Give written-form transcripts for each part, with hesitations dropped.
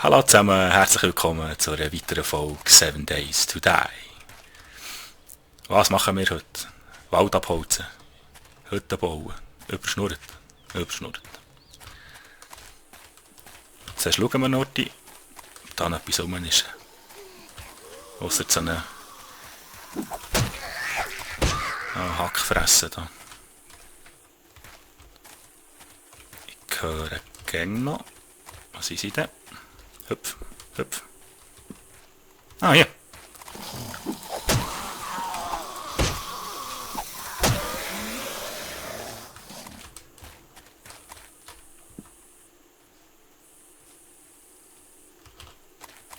Hallo zusammen, herzlich willkommen zu einer weiteren Folge 7 Days to Die. Was machen wir heute? Wald abholzen, Hütten bauen, überschnurrt, überschnurrt. Zuerst schauen wir noch, ob da noch etwas rum ist. Ausser so eine Hackfressen da. Ich höre gerne noch. Was ist sie denn? Hüpf, hüpf. Ah, hier.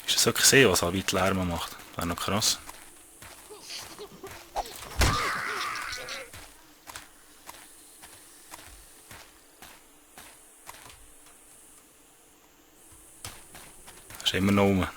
Ist das wirklich gesehen, was so weit Lärm macht? Wäre noch krass. Das ist immer noch rum.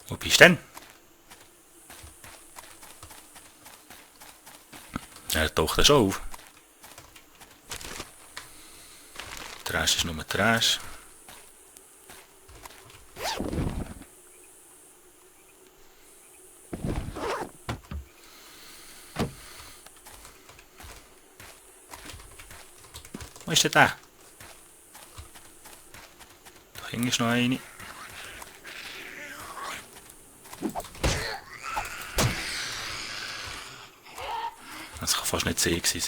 Wo bist du denn? Er taucht schon auf. Trash ist nur Trash. Wo ist denn der? Da hinten ist noch eine. Das kann fast nicht sehen sein.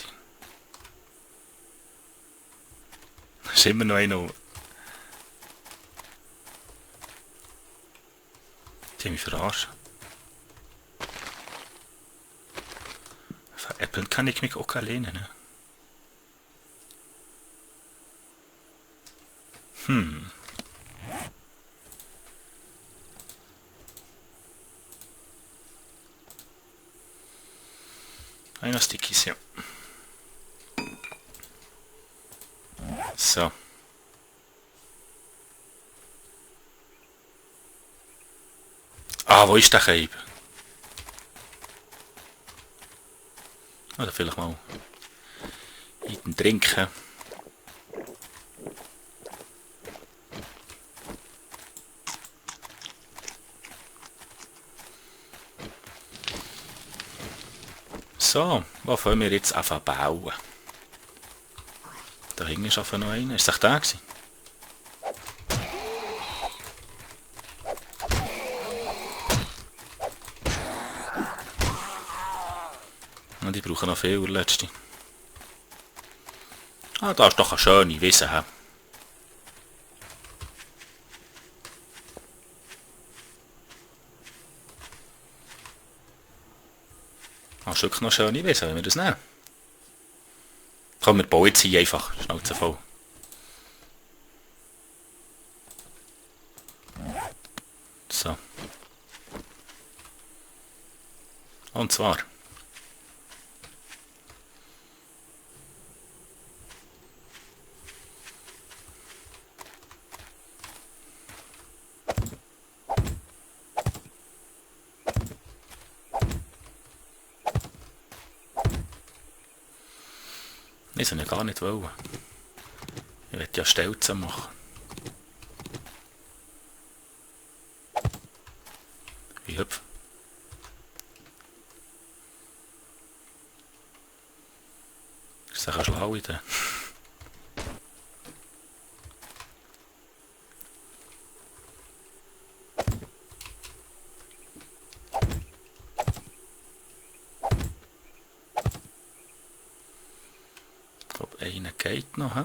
Da ist immer noch einer. Die haben mich verarscht. Veräppeln kann ich mich auch alleine. Ne? Einer Stickies, ja. So. Ah, wo ist der Cape? Oder vielleicht mal in den Trinken. So, wo wollen wir jetzt einfach bauen? Da hinten ist einfach noch einer. Ist es der gewesen? Und die brauchen noch viel, letzte. Ah, da ist doch eine schöne Wiese. He? Ah, ist wirklich noch eine schöne Wiese, wenn wir das nehmen. Komm, wir bauen jetzt hier einfach. Schnauze voll. So. Und zwar. Ich soll ja gar nicht wollen. Ich will ja Stelzen machen. Wie hüpf. Ist das schlau in der? Ich glaube, einer geht noch. He?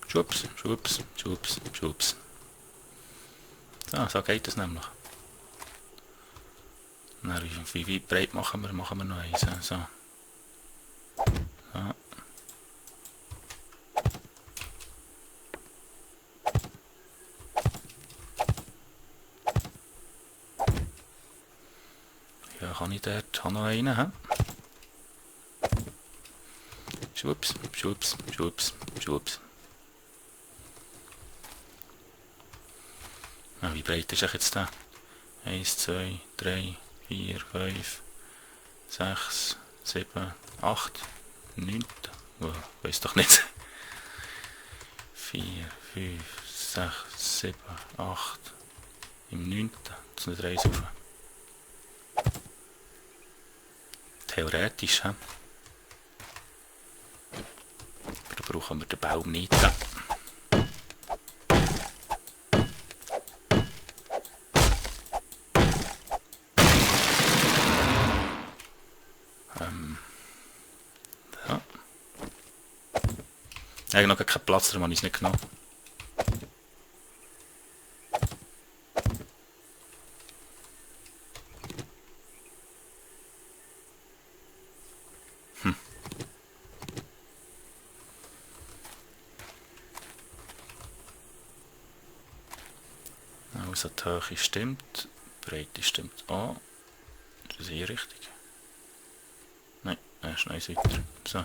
Schwupps, schwupps, schwupps, schwupps. So, so geht es nämlich. Na, wie breit machen wir? Machen wir noch eins. So. So. Ja, kann ich dort? Habe noch einen, hä? Schwupps, schwupps, schwupps, schwupps. Ja, wie breit ist jetzt der? 1, 2, 3, 4, 5, 6, 7, 8, 9. Oh, weiß doch nicht. 4, 5, 6, 7, 8. Im 9. Das sind 3 rauf. Theoretisch, hä? Aber da brauchen wir den Baum nicht. Ja. Ich habe noch keinen Platz, darum habe ich es nicht genommen. Also die Höhe stimmt, die Breite stimmt auch. Ist das hier richtig? Nein, erst noch eins weiter. So.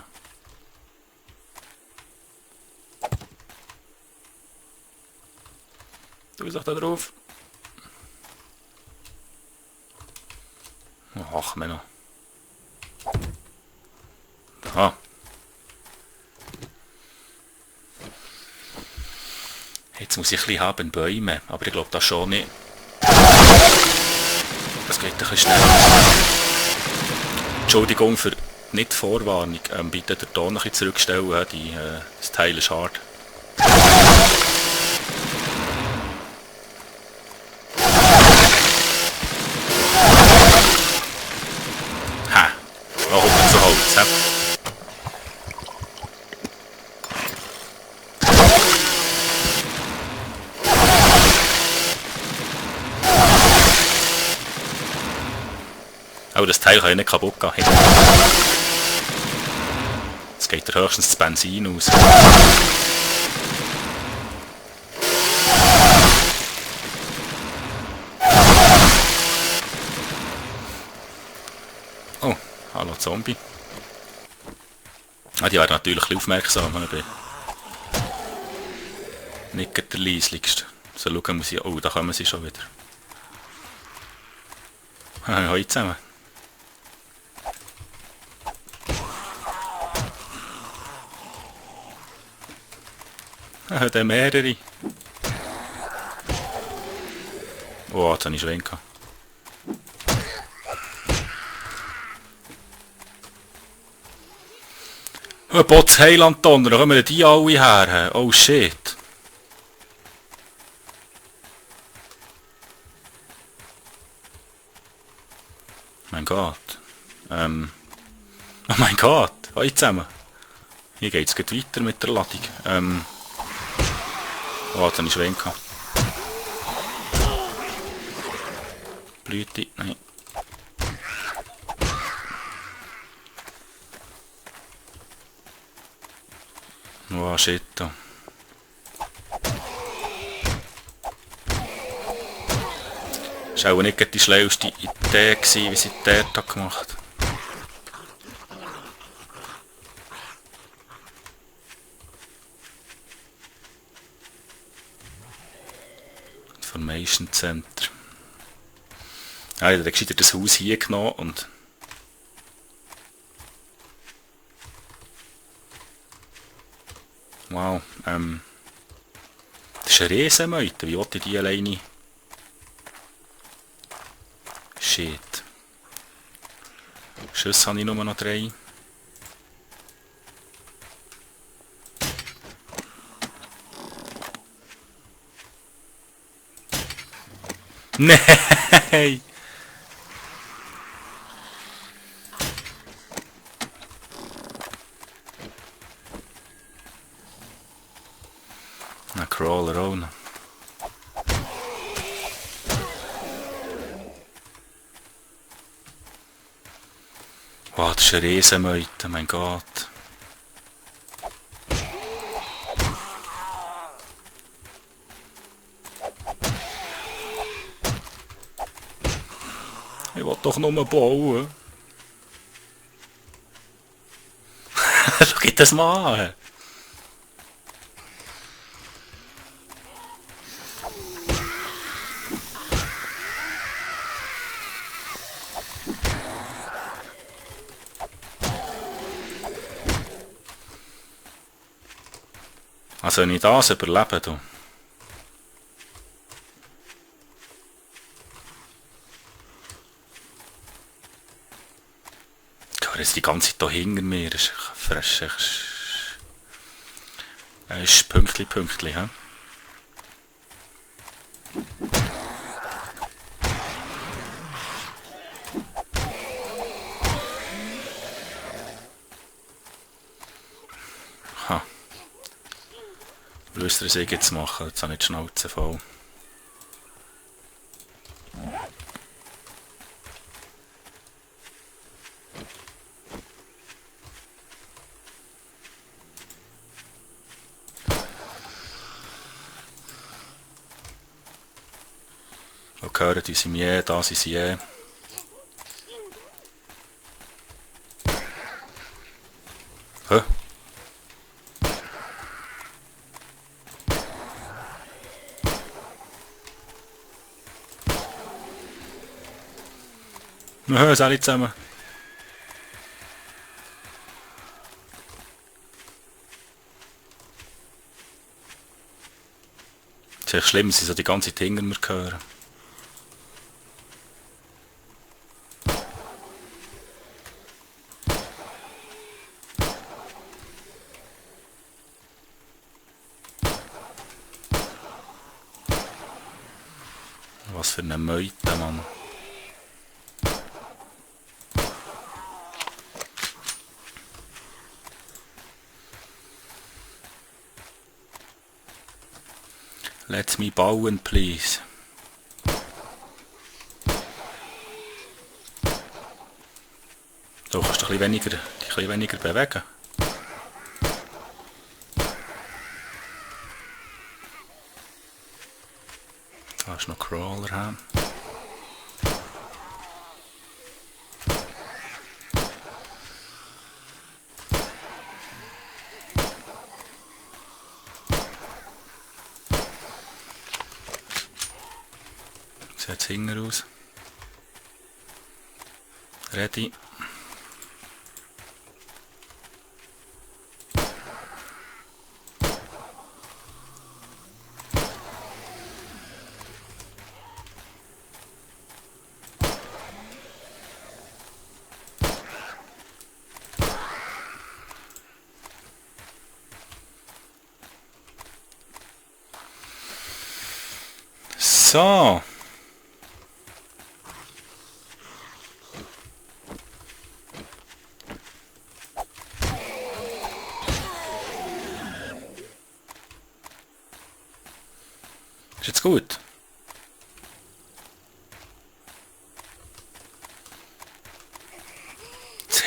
Du bist auch da drauf. Ach, Männer. Da. Jetzt muss ich ein bisschen haben Bäume, aber ich glaube das schon nicht. Das geht ein bisschen schneller. Entschuldigung für nicht Vorwarnung. Bitte den Ton ein bisschen zurückstellen. Das Teil ist hart. Ha! Da kommt man zu Holz. He? Aber das Teil kann ja nicht kaputt gehen. Jetzt geht er höchstens das Benzin aus. Oh, hallo Zombie. Ah, die werden natürlich ein bisschen aufmerksam, wenn ich bin. Nicht der leislichste. So schauen muss ich. Oh, da kommen sie schon wieder. Hallo zusammen. Da mehrere. Oh, jetzt habe ich Schwenk gehabt. Oh, Bots Heiland-Donner, da kommen die alle her. Oh shit. Mein Gott. Oh mein Gott. Hallo zusammen. Hier geht es weiter mit der Ladung. Oh, jetzt habe ich Schwenk gehabt. Blüte, nein. Oh, shit. Das war auch nicht die schlauste Idee, wie sie dort gemacht hat. Information Center. Ja, ich habe gescheiter das Haus hier genommen und... Wow, das ist eine Riesenmeute. Wie wollte ich die alleine? Shit. Schüsse habe ich nur noch 3. Nein! Ein Crawler auch noch. Wow, das ist eine Riesenmeute, mein Gott. Ich will doch nur bauen. Schau geht das mal an. Also wenn ich das überlebe, du. Er ist die ganze Zeit hier hinter mir. Das ist fresh. Er ist Pünktli, hä? Ha. Löst er es jetzt machen? Jetzt habe ich die Schnauze voll. Hören die sind je, da sind sie je. Hä? Wir hören es alle zusammen. Es ist echt schlimm, sie so die ganze Zeit hinter mir hören. Was für eine Meute, Mann. Let me bauen, please. So, kannst du dich ein bisschen weniger bewegen. Da ist noch Crawler haben. Sieht hinten aus. Ready. So. Ist jetzt gut?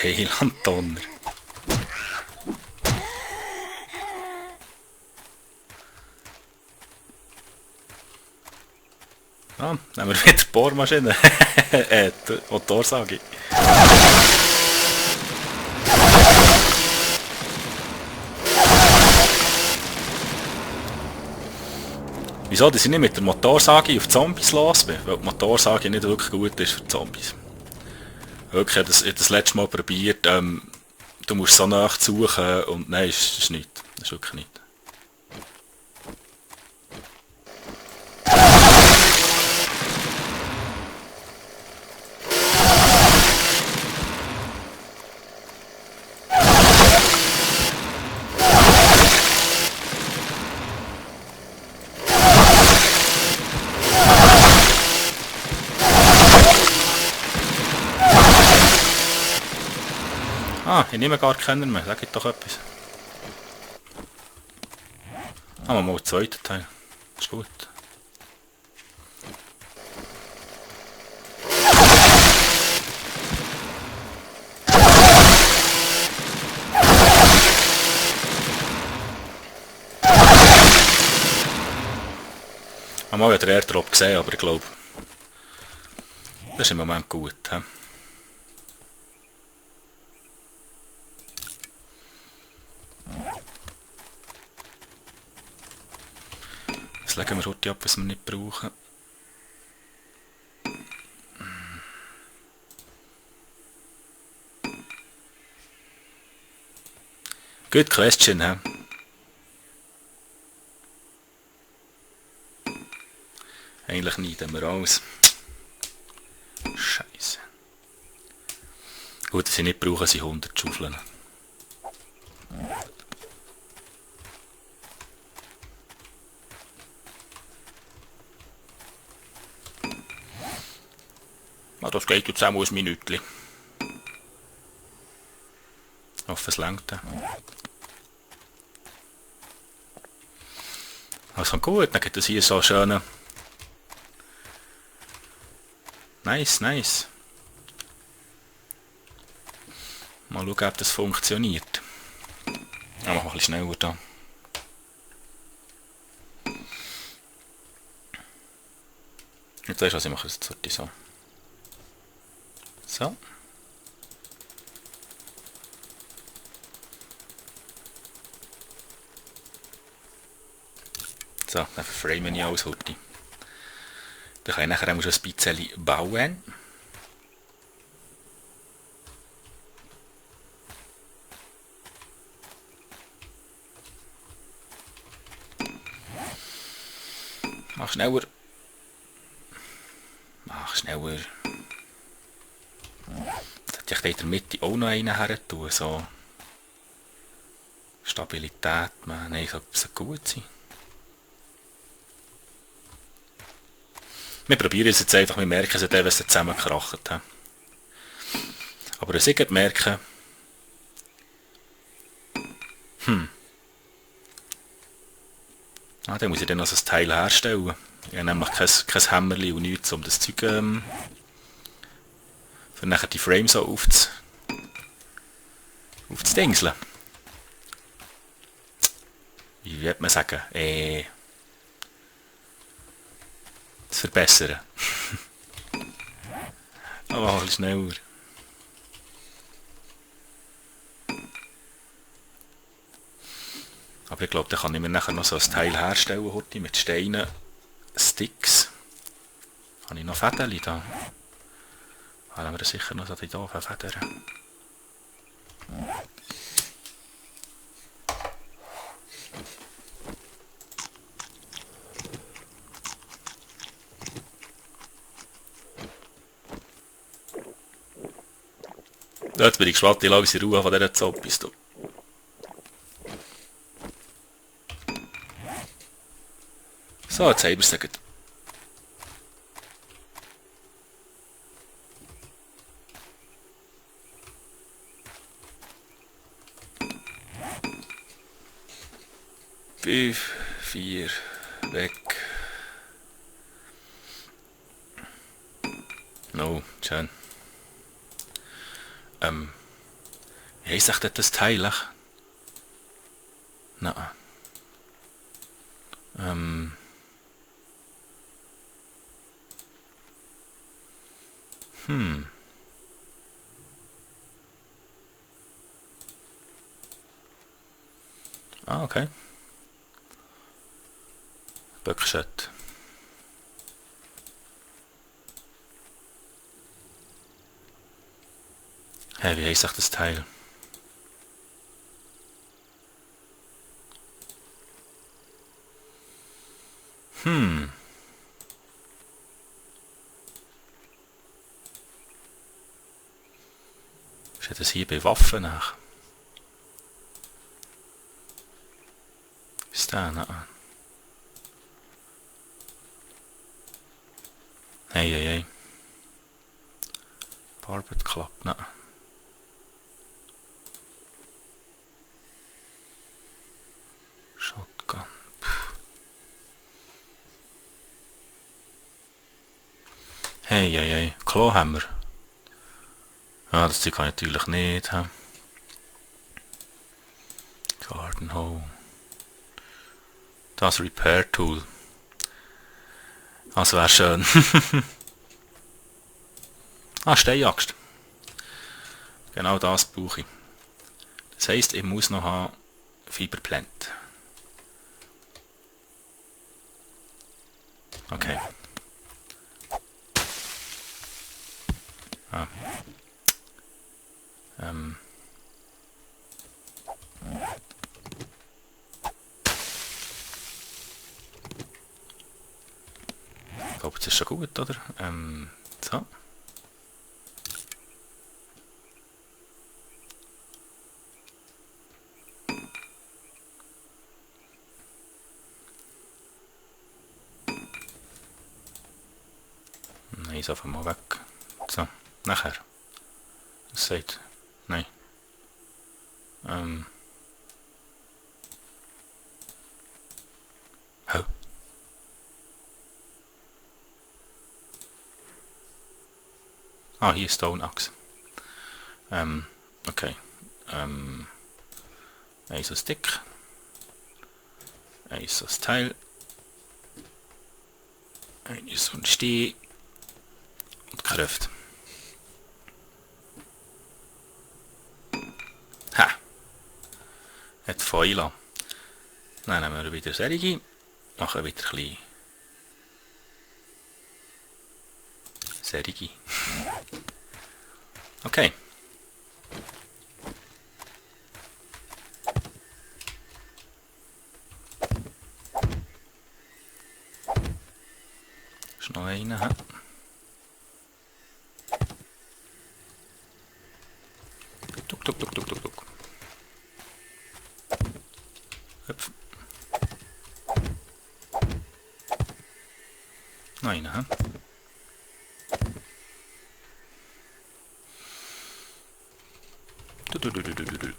Heilanddonner. Ah, nehmen wir wieder die Bohrmaschine. Die Motorsage. Wieso, dass ich nicht mit der Motorsage auf Zombies los bin? Weil die Motorsage nicht wirklich gut ist für Zombies. Wirklich, ich habe das letzte Mal probiert, du musst so nach suchen und nein, das ist nichts. Das ist wirklich nichts. Ah, ich nehme gar keinen mehr, sag ich doch etwas. Ah, mal den zweiten Teil. Ist gut. Ich habe mal den Airdrop gesehen, aber ich glaube, Das ist im Moment gut. He? Jetzt legen wir heute ab, was wir nicht brauchen. Good question, hä? Eigentlich neiden wir alles. Scheiße. Gut, dass ich nicht brauche, sind 100 Schaufeln. Ah, das geht jetzt auch mal ein Minütchen. Ich hoffe, es reicht. Also gut, dann gibt es hier so schöne... Nice, nice. Mal schauen, ob das funktioniert. Ja, mach mal ein bisschen schneller da. Jetzt weißt du was, ich mache das so. So. So, dann framen ich alles heute. Dann kann ich nachher schon ein bisschen bauen. Mach schneller. Mach schneller. Jetzt hätte ich in der Mitte auch noch einen her tun. So. Stabilität, man. Nein, soll gut sein. Wir probieren es jetzt einfach, wir merken es, wenn es zusammengekracht hat. Aber was ich merke, dann muss ich dann noch so ein Teil herstellen. Ich habe nämlich kein Hämmerchen und nichts, um das Zeug für nachher die Frame so aufzudingseln. Wie würde man sagen? Zu verbessern. Aber ein bisschen schneller. Aber ich glaube, da kann ich mir nachher noch so ein Teil herstellen heute mit Steinen, Sticks. Habe ich noch Fäden da? Haben wir sicher noch so die hier Federn. Jetzt bin ich gespannt, wie lange sie Ruhe von dieser Zombis. So, jetzt haben wir es. Fünf, 4, weg. No, schön. Wie heisst echt das Teil? Nein. Ah, okay. Buckshot. Hä, wie heisst das Teil? Ist das hier bei Waffen nach? Ist da? Nein. Hey. Barbed Club, nein. Shotgun. Hey. Clawhammer. Ah, das Zeug kann ich natürlich nicht haben. Garden Hole. Das Repair Tool. Das wäre schön. Ah, Steinaxt. Genau das brauche ich. Das heisst, ich muss noch haben Fiberplant. Okay. Ah. Ich glaube, das ist schon gut, oder? So. Nein, ist einfach mal weg. So, nachher. Das sagt. Nein. Hä? Ah, hier ist Stone Axe. Okay. Ein so Stick. Ein so Teil. Ein so ein Steh. Und Kraft. Ha! Hat Feuer. Dann nehmen wir wieder Serie. Machen wieder ein bisschen Serie. Okay. Ist noch einer, hä? Tuk, tuk, tuk, tuk, tuk, tuk. Hüpf. Noch einer, hä? Du, du, du, du, du, du.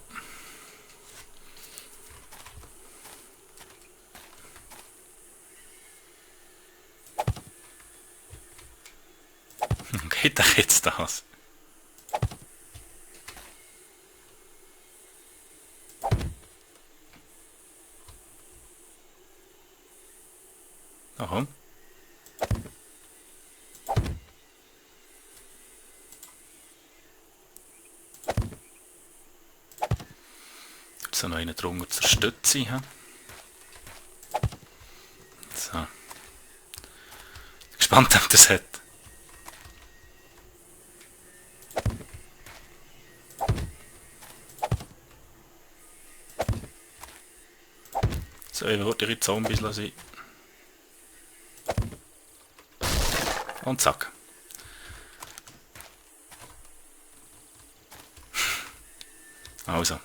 Geht doch jetzt das? Warum? Gibt es noch einen drunter zur Stütze? He? So. Gespannt, ob das hat. So, ich würde die Zombies lassen. Und zack. Also.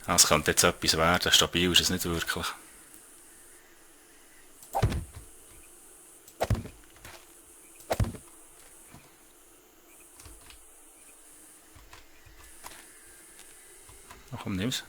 Es könnte jetzt etwas werden, stabil ist es nicht wirklich. Ach komm, nimm's.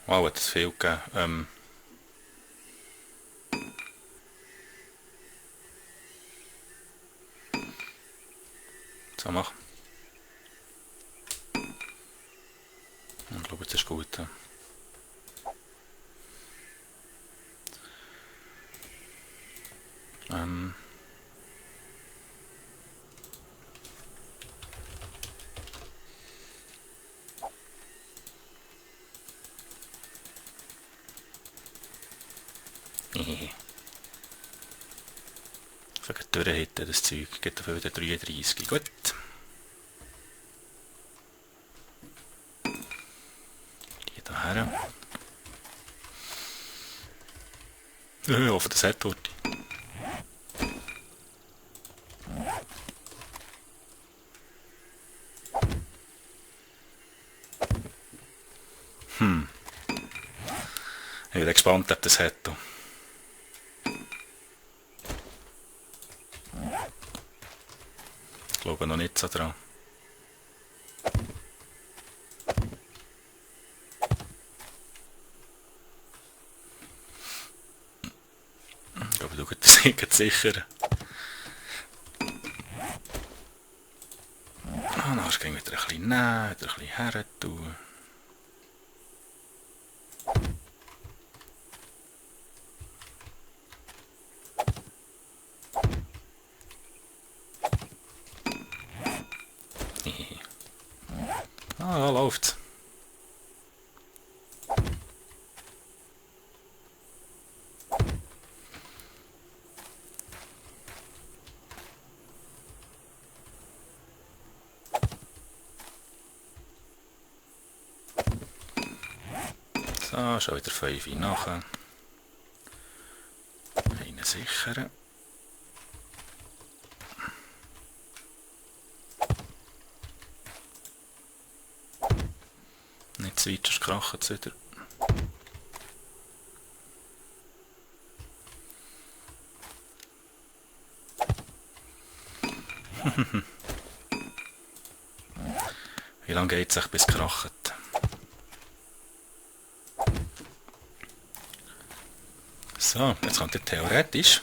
Wow, hat es viel gegeben. So, mach. Ich glaube, das ist gut. Ja. Für durchhitten, das Zeug. Geht dafür wieder 33. Gut. Die hierher. Ich hoffe, das hat dort. Ich bin gespannt, ob das hat. Ich glaube noch nicht so dran. Aber du kannst sicher. Ah, dann gehen wir wieder ein bisschen näher, wieder ein bisschen her tun. Ah, ja, läuft's. So, schon wieder 5 nachher. Einen sichern. Nicht zu weit, sonst kracht es wieder. Wie lange geht es bis es kracht? So, jetzt kommt der theoretisch.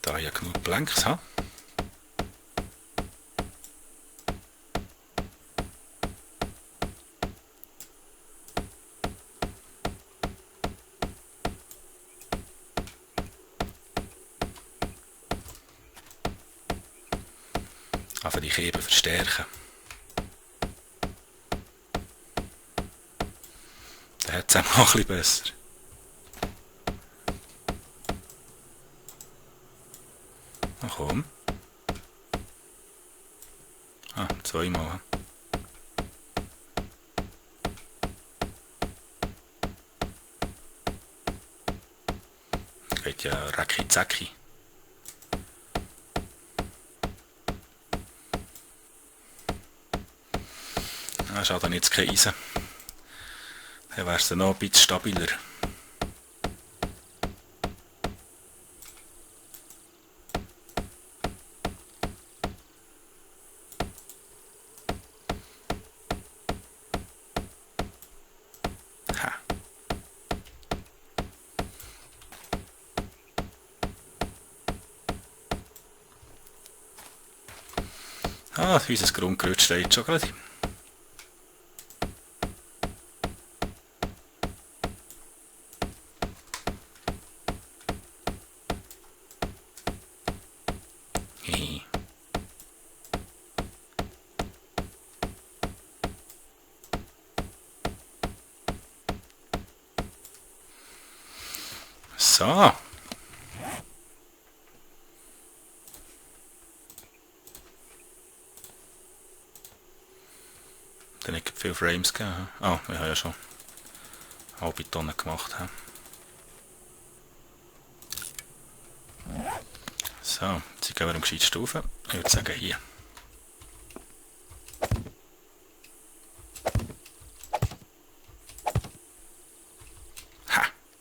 Da ich ja genug Blanks habe. Also die Keben verstärken. Dann hat es auch noch ein bisschen besser. Na komm. Ah, zweimal. Geht ja Racki Zacki. Ah, schade, jetzt kein Eisen. Dann wäre es noch ein bisschen stabiler. Ha. Ah, unser Grundgerüst steht schon gerade. So. Dann nicht viele Frames gegeben. Ah, wir haben ja schon halbe Tonne gemacht. So, jetzt gehen wir am gescheitsten rauf. Ich würde sagen hier.